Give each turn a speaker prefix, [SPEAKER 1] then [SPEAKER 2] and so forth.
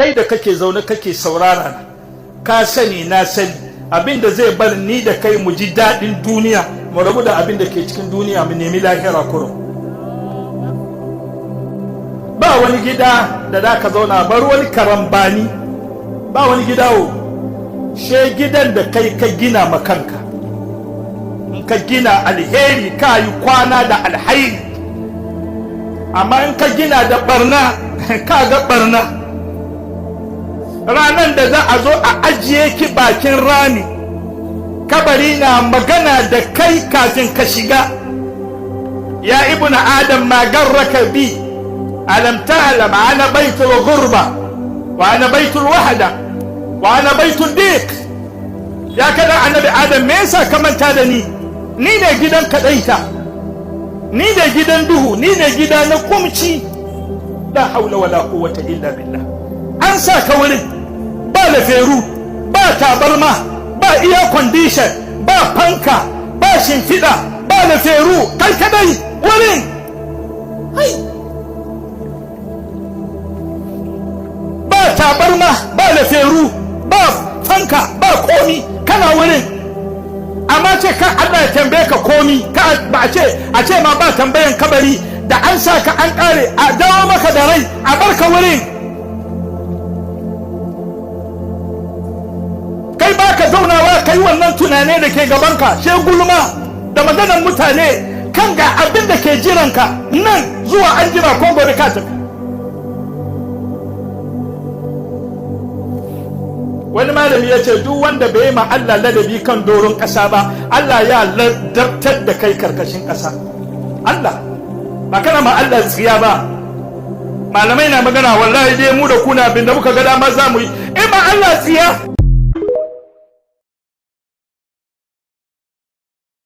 [SPEAKER 1] Kai da kake zaune kake saurara na, ka sani na sani, abin da zai bar ni da kai mu ji daɗin duniya, mu rabu da abin da ke cikin duniya, mu nemi lahira kurum. Ba wani gida da za ka zauna, bar wani karambani, ba wani gida wo she gidan da kai ka gina ma kanka. In ka gina alheri, ka yi kwana da alhairi, amma in ka gina da barna, ka ga barna. Ranar da za a zo a ajiye ki bakin rami, kabari na magana da kai kafin ka shiga: "Ya ibnu Adam, ma garraka bi? Alam ta'lam ana baitul ghurba wa ana baitul wahda wa ana baitul diq?" Ya kada annabi Adam, me yasa ka manta da ni? Ni ne gidan kadaita, ni ne gidan duhu, ni ne gida na kumci. La haula wala quwwata illa billah. An sa ka wurin ba laferu, ba tabarma, ba air condition, ba fanka, ba shimfiɗa, ba laferu, kai kadai wurin. Hai, ba tabarma, ba laferu, ba fanka, ba komi, kana wurin. Amma ce ka Allah ya tambaye ka komi ka ba a ce, a ce ma ba tambayan kabari. Da an sa ka an kare, a dawo maka da rai, a barka wurin. Kai ba ka zaunawa kai wannan tunane da ke gabanka, she gulma da maganar mutane kan ga abin da ke jiranka nan zuwa an jima ko gobe ka tafi. Wani malami ya ce duk wanda bai ma Allah ladabi kan doron ƙasa ba, Allah ya ladabtar da kai karkashin ƙasa. Allah ba kana ma Allah tsiya ba. Malamai na magana, wallahi dai mu da kuna abin da muka ga dama za mu yi in ma Allah tsiya.